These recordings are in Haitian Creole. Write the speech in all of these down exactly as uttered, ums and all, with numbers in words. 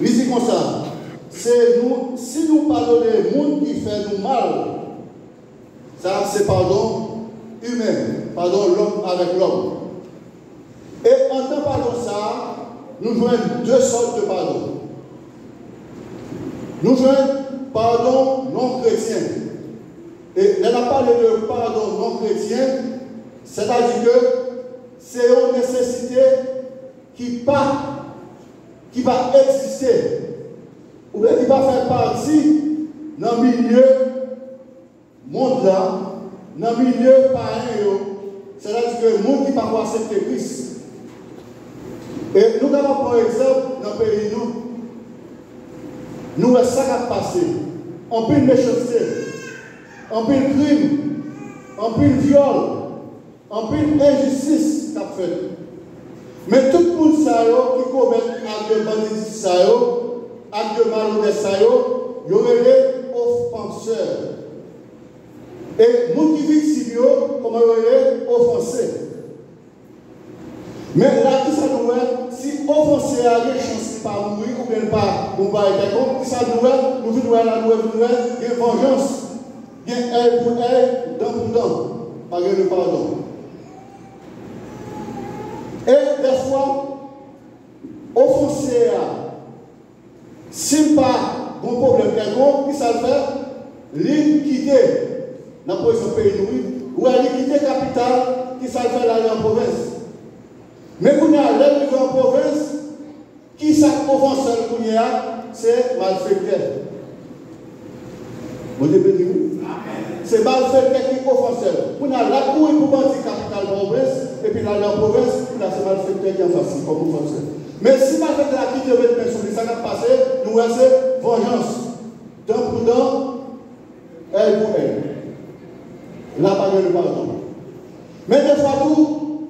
Li di konsa, se nou, si nou padone moun ki fè nou mal, sa se padon imen, padon lòm avèk lòm. E anndan padon sa a, nou jwenn de sòt de padon. Nou jwenn padon non kretyen. E lè n ap pale de padon non kretyen, sètadi ke se yon nesesite ki pa, ki pa egziste, oubyen ki pa fè pati nan milye mond la, nan milye payen yo, sètadi ke moun ki pa ko aksepte Kris. E nou kapab pran egzanp nan peyi nou. Nou wè sa k ap pase. Anpil mechanste, anpil krim, anpil vyòl, anpil enjistis k ap fèt. Men tout moun sa yo ki komèt ak de banditis sa yo, ak de malonèt sa yo, yo rele ofansè. E moun ki viktim yo, kòman yo rele? Ofanse. Men la, kisa nou wè? Si ofanse a gen chans li pa mouri oubyen li pa gon bagay kèlkonk, kisa nou wè? Nou vin wè la, nou vin wè gen vanjans, gen èy pou èy, dan pou dan, pa gen le padon. E dèfwa, ofanse a, si l pa gon pwoblèm kèlkonk, kisa l fè? Li kite, nan prizon peyi nou, wi. Ou wè, li kite kapital, kisa l fè? L ale an pwovens. Men kounye a, lè l rive an pwovens, kisa k ofansè l kounye a? Se malfektè. Bondye beni w. Se malfektè ki ofansè l. Kounye a, l ap kouri pou bandi kapital Pòtoprens, epi l ale an pwovens, kounye a se malfektè ki anfas li kòm ofansè. Men si malfektè a kite met men sou li, sa k ap pase, nou wè se vanjans. Dan pou dan, èy pou èy. La pa gen le padon. Men dèfwa tou,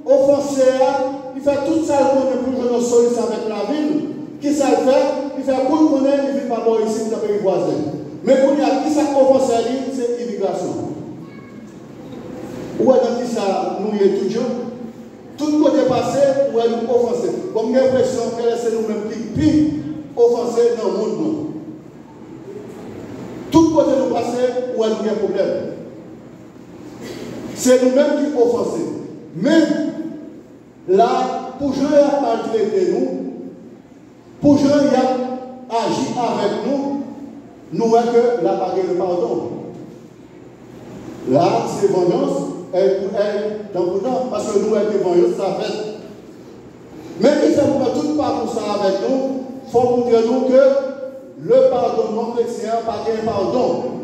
ofansè a, li fè tout sa l konnen pou l jwenn yon solisyon avèk lavi l. Kisa l fè? Li fè kou l konnen, li vin pa bò isit nan peyi vwazen. Men kounye a, kisa k ofansè li? Se imigrasyon. Ou wè nan kisa nou ye tout jan? Tout kote pase, ou wè nou ofanse. Bon, m gen enpresyon ke se nou menm ki pi ofanse nan mond nou. Tout kote nou pase, ou wè nou gen pwoblèm. Se nou menm ki ofanse. Men, la, pou jan y ap maltrete nou, pou jan y ap aji avèk nou, nou wè ke la pa gen le padon. La, se vanjans, èy pou èy, dan pou dan, paske nou wè ke vanjans sa fèt. Men ki fè m pran tout pakou sa avèk nou, fò m montre nou ke le padon non kretyen an pa gen padon.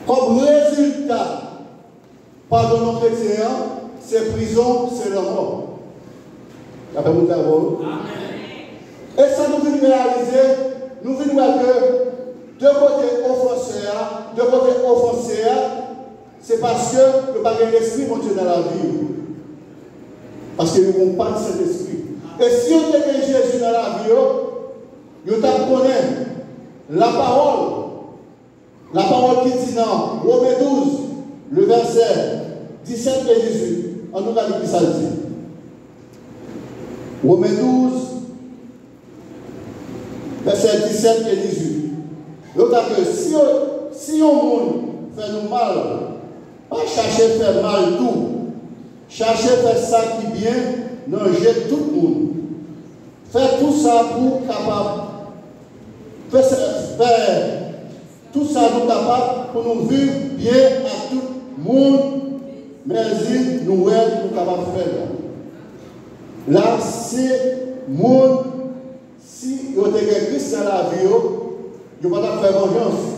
Kòm rezilta padon non kretyen an, se prizon, se lanmò. Lapè Bondye avè w. E sa nou vin reyalize, nou vin wè ke de kote ofansè a, de kote ofanse a, se paske yo pa gen Lespri Bondye nan lavi yo. Paske yo gon pa Sentespri. E si yo te gen Jezi nan lavi yo, yo t ap konnen lapawòl. Lapawòl ki di nan Women douz, le vèsè disèt e dizuit. Ann nou gade kisa l di. Women douz, vèsè disèt e dizuit. Yo ta ke si yo, si yon moun fè nou mal, pa chache fè mal tou. Chache fè sa ki byen nan je tout moun. Fè tou sa pou kapab fè, fè tou sa nou kapab pou nou viv byen ak tout moun, mèzi nou wè nou kapab fè l. La, se moun, si yo te gen Kris nan lavi yo, yo pa t ap fè vanjans.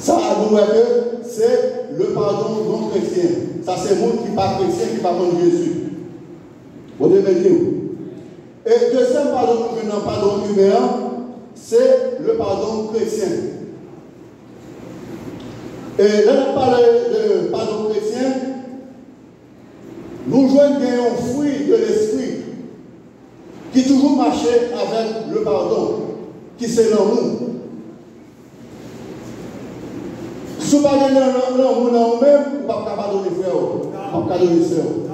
Sa a nou wè ke se le padon non kretyen. Sa se moun ki pa kretyen, ki pa konn Jezi. Bondye beni w. E dezyèm padon nou jwenn nan padon imen an, se le padon kretyen. E lè n ap pale de padon kretyen, nou jwenn gen yon fwi de lespri ki toujou mache avèk le padon, ki se lanmou. Si w pa gen lan-, lan-, lanmou nan ou menm, ou p ap ka padone frè w, ou p ap ka padone sè w.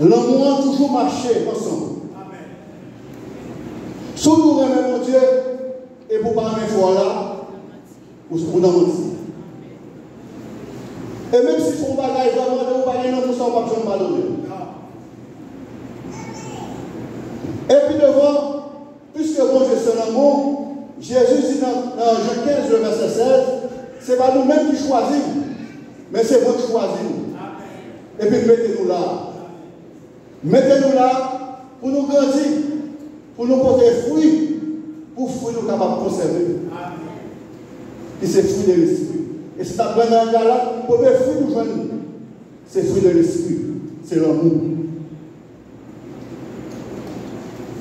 Lanmou an toujou mache ansanm. Si w di w renmen Bondye, epi w pa renmen frè w la, ou, ou nan manti. E menm si se yon bagay vrèman de ou pa gen lanmou sa, ou p ap janm padone l. Epi devan, piske Bondye se lanmou, Jezi di nan, nan Jan kenz, vèsè sèz, se pa nou menm ki chwazi nou, men se mwen ki chwazi nou. Epi mete nou la. Mete nou la pou nou grandi, pou nou pote fwi, pou fwi nou kapab konsève. Ki se fwi de lespri. E si n ap jwenn nan Galat, premye fwi nou jwenn, se fwi de lespri, se lanmou.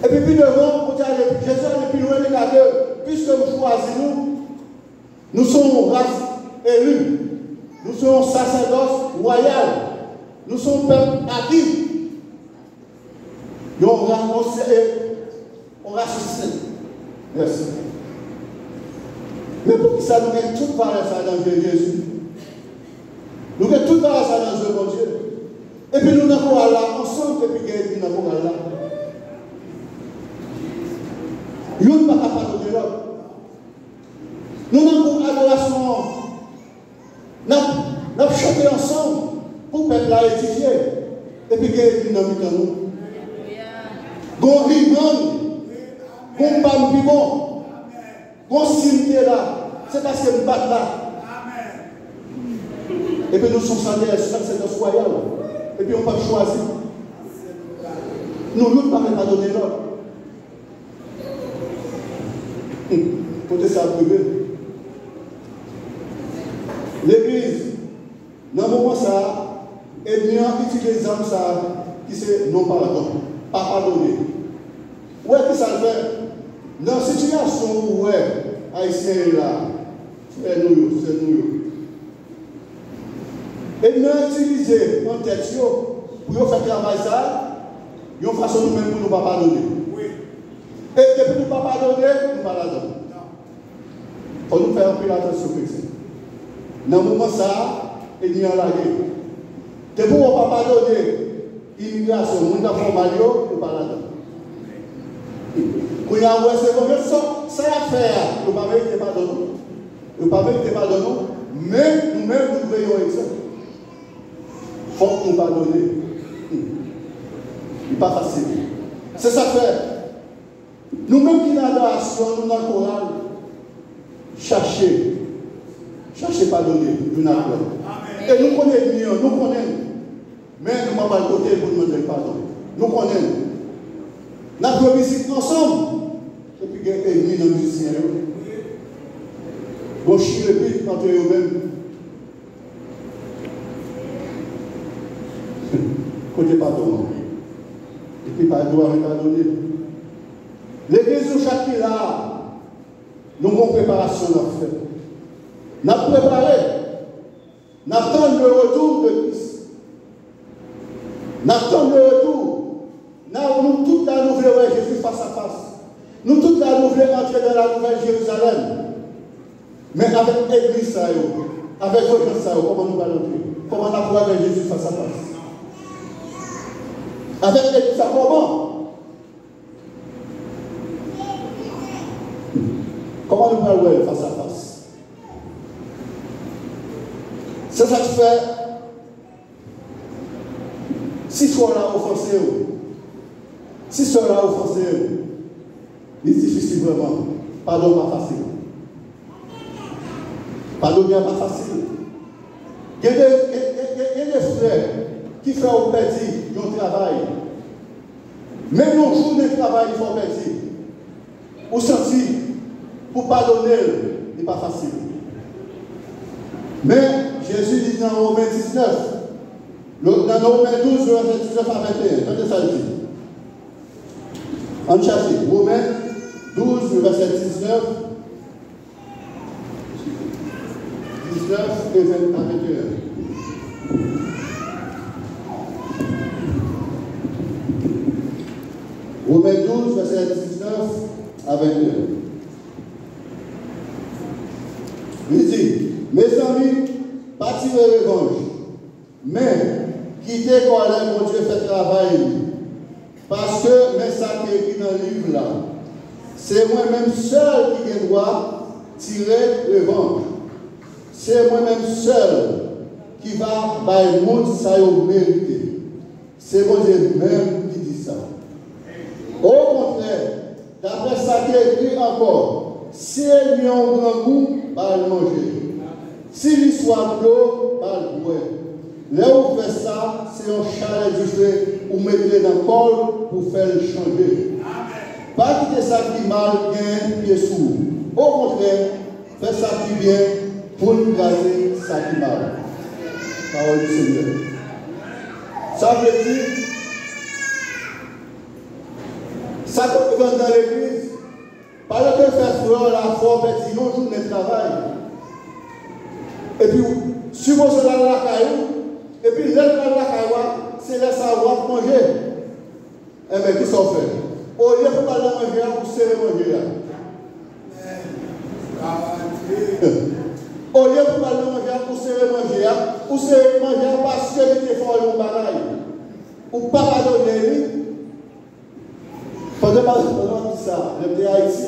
Epi pi devan, Bondye ale, Jezi ale pi lwen, li gade, piske m chwazi nou, nou se yon ras eli, nou se yon sasèdòs wayal, nou se yon pèp aki, yon ra-, yon se-, yon rasis sen. Mèsi. Men poukisa nou gen tout valè sa nan je Jezi? Nou gen tout bagay sa nan je Bondye. Epi nou nan koral la ansanm, epi gen enmi nan koral la. Youn pa ka padone lòt. Nou nan gwoup adorasyon an. N ap, n ap chante ansanm pou pèp la edifye. Epi gen enmi nan mitan nou. Gon rimonn, gon pa m pi bon. Gon si m te la, se paske m pa t la. Epi nou se yon sasèdòs wayal. Epi yon pèp chwazi. Nou youn pa vle padone lòt. Hmm. Kote sa ap rive? Legliz, nan moman sa a, enmi an itilize zam sa a ki se non padon, pa padone. Ou wè ki sa l fè? Nan sitiyasyon ou wè Ayisyen ye la, frè nou yo, sè nou yo, enmi an itilize antèt yo pou yo fè travay sa a, yon fason nou menm pou nou pa padone. E depi nou pa padone, nou pa ladan. Fò nou fè anpil atansyon, kretyen. Nan moman sa a, enmi an lage. Depi w pa padone imigrasyon, moun k ap fè w mal yo, ou pa ladan. Kounye a, ou wè se bon, men sa, sa y ap fè a, yo pa merite padon, non. Yo pa merite padon, non. Men, nou menm, nou dwe yon egzanp. Fòk nou padone. Li pa fasil. Se sa k fè, nou menm ki nan adorasyon, nou nan koral, chache, chache padone youn ak lòt. E nou konnen enmi an, nou konnen l. Men nou pa pral kote l pou n mande l padon. Nou konnen l. N ap jwe mizik ansanm. Epi gen enmi nan mizisyen yo. Gon chire pit antre yo menm. Kote padon an? Epi pa dwa padone. Legliz nou chak ki la a, nou gon preparasyon n ap fè. N ap prepare. N ap tann le retour de Christ. N ap tann le retour. N a, nou tout la, nou vle wè Jezi fas a fas. Nou tout la, nou vle antre nan la nouvèl Jerizalèm. Men avèk enmi sa yo, avèk venjans sa yo, kòman nou pral antre? Kòman n ap wè Jezi fas a fas? Avèk enmi sa, kòman? Kòman nou pral wè l fas a fas? Se sa k fè, si frè w la ofanse w, si sè w la ofanse w, li difisil vrèman. Padon pa fasil. Padone a pa fasil. Gen de, gen, gen, gen, gen de frè ki fè w pèdi yon travay. Menm yon jounen travay li fè w pèdi. Ou santi pou padone l, li pa fasil. Men, Jezi di nan Women diznèf, nan Women douz, vèsè diznèf a venteyen, tande sa l di. Ann chache. Women douz, vèsè diznèf, diznèf e ven, a venteyen. Women douz, vèsè diznèf a venteyen. Li di, mezanmi, pa tire revanj. Men, kite kòlè Bondye fè travay li. Paske, men sa ki ekri nan liv la. Se mwen menm sèl ki gen dwa tire revanj. Se mwen menm sèl ki va bay moun sa yo merite. Se Bondye menm ki di sa. Okontrè, daprè sa ki ekri ankò, si ènmi an w grangou, ba l manje. Si li swaf dlo, ba l bwè. Lè ou fè sa, se yon chalè dife ou mete nan kò l pou fè l chanje. Pa kite sa ki mal genyen pye sou ou. Okontrè, fè sa ki byen pou n kraze sa ki mal. Pawòl di Senyè. Sa vle di, sa k ap rive anndan legliz, pandan ke fè frè w la fè w pèdi yon jounen travay, epi w sipoze l al lakay ou, epi lè l pral lakay ou a, se lè sa a w ap manje. Enben, kisa w fè? Olye pou w al nan manje a, ou sere manje a. Olye pou w al nan manje a, ou sere manje a, ou sere manje a paske li te fè w yon bagay. Ou pa padone li. Pandan m ap, pandan m ap di sa, lè m te Ayiti,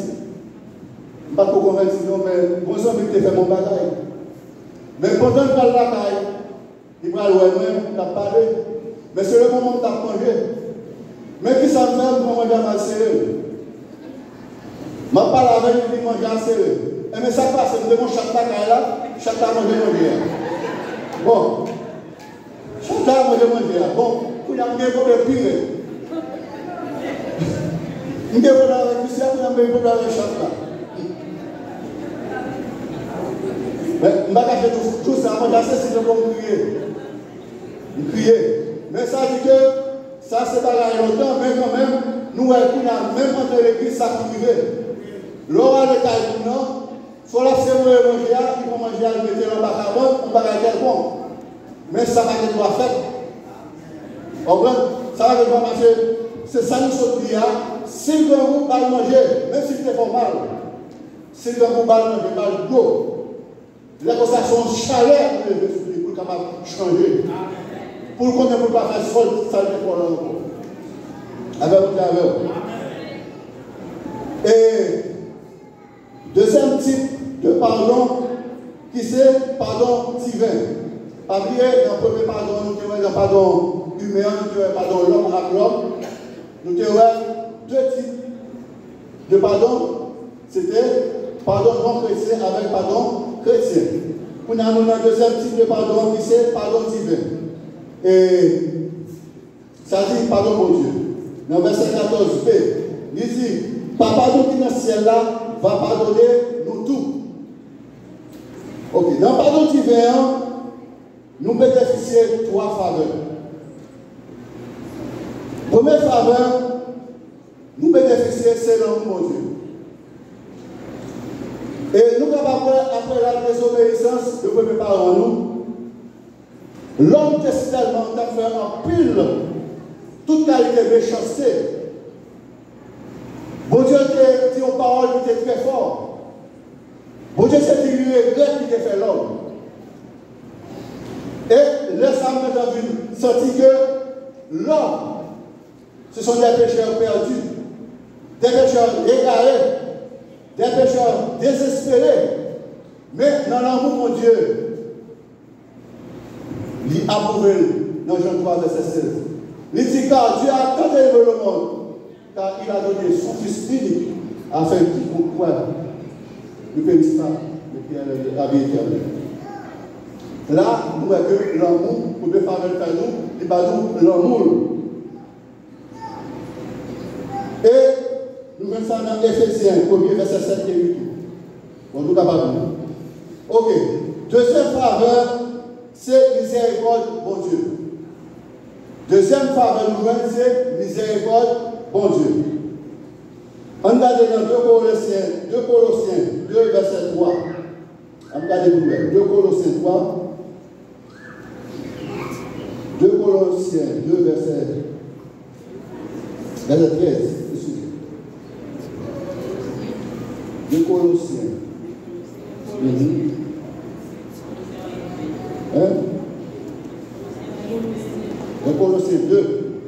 m pa t ko konvèti non, men gon zanmi m te fè m yon bagay. Men pandan m pral lakay, li pral wè mwen, n ap pale. Men se le moman m t ap manje. Men kisa m fè, m pran manje a m al sere l. M ap pale avè l, li di manje a sere. Enben sa k pase, m te gon chat lakay la, chat la manje manje a. Bon. Chat la manje manje a. Bon, kounye a m gen pwoblèm pi rèd. M gen pwoblèm avèk misye a, kounye a m gen pwoblèm avèk chat la. Men, m pa kache tou, jou sa a, manje a sezi, m kriye. M kriye. Men sa di ke sa se bagay lontan, men kanmenm, nou wè kounye a, menm antre legliz, sa ki rive. Lè w ale kay moun nan, swa l ap sere manje a, li pran manje a, li mete l anba kabann, yon bagay kèlkonk. Men sa pa gen dwa fèt. Konprann? Sa pa gen dwa mache. Se sa nou sot li a. Si l grangou, ba l manje, menm si l te fè w mal. Si l grangou, ba l manje, ba l dlo. Lè konsa, se yon chalè pou leve sou li, pou l kapab chanje. Pou l konnen pou l pa fè sa l te fè w la ankò. Avè w, avè w. E dezyèm tip de padon, ki se padon diven. Pa bliye, nan premye padon, nou te wè nan padon imen an, nou te wè padon lòm ak lòm. Nou te wè de tip de padon, se te padon non kretyen avèk padon kretyen. Kounye a, nou nan dezyèm tip de padon, ki se padon diven. E sa di padon Bondye. Nan vèsè katòz B, li di, Papa nou ki nan syèl la va padone nou tou. Oke, nan padon diven an, nou benefisye twa favè. Premye favè nou benefisye, se lanmou Bondye. E nou kapab wè, apre la dezobeyisans de premye paran nou, lòm te sitèlman t ap fè anpil tout kalite mechanste. Bondye te di yon pawòl ki te trè fò. Bondye te di li regrèt li te fè lòm. E lè sa a, m gentan vin santi ke lòm, ce sont des pécheurs perdus, des pécheurs égarés, des pécheurs désespérés. Men nan lanmou Bondye, li apwouve l nan Jan twa vèsè sèz. Li di, Car Dieu a tant aimé le monde, car il a donné son Fils unique, afin que quiconque croit ne périsse pas, mais qu'il ait la vie éternelle. La, nou wè ke lanmou, premye favè l fè nou, li ba nou lanmou l. E nou jwenn sa nan Efezyen, premye vèsè sèt e uit. Bon, nou kapab li. Oke. Dezyèm favè, se mizèrikòd Bondye. Dezyèm favè nou jwenn, se mizèrikòd Bondye. Ann gade nan de Kolosyen, de Kolosyen de vèsè twa. Ann gade pou nou wè. De Kolosyen twa. De Kolosyen de vèsè, vèsè trèz, eskize. De Kolosyen. Mhm. Hein? De Kolosyen de.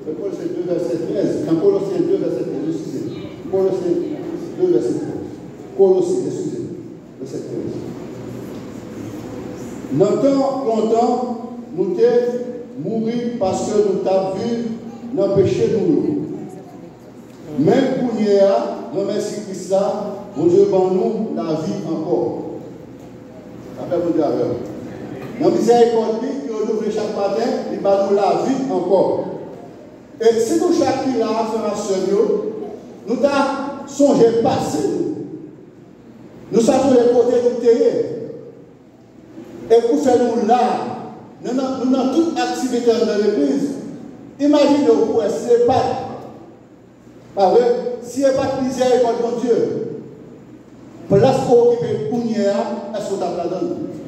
De Kolosyen de vèsè trèz. Nan Kolosyen de vèsè trèz, eskize. Kolosyen de vèsè Kolose, eskize m, vèsè trèz. Nan tan lontan, nou te mouri paske nou t ap viv nan peche nou yo. Men kounye a, nan mèsi Kris la, Bondye ban nou lavi ankò. Lapè Bondye avè w. Nan mizèrikòd li, ki renouvle chak maten, li ba nou lavi ankò. E si nou chak ki la a, frè m ak sè m yo, nou ta sonje pase nou, nou sa sonje kote nou te ye, e pou fè nou la, nou nan, nou nan tout aktivite anndan legliz. Imajine w pou wè si se pa t, pa vre, si se pa t mizèrikòd Bondye, plas ou okipe kounye a, èske w t ap ladan l?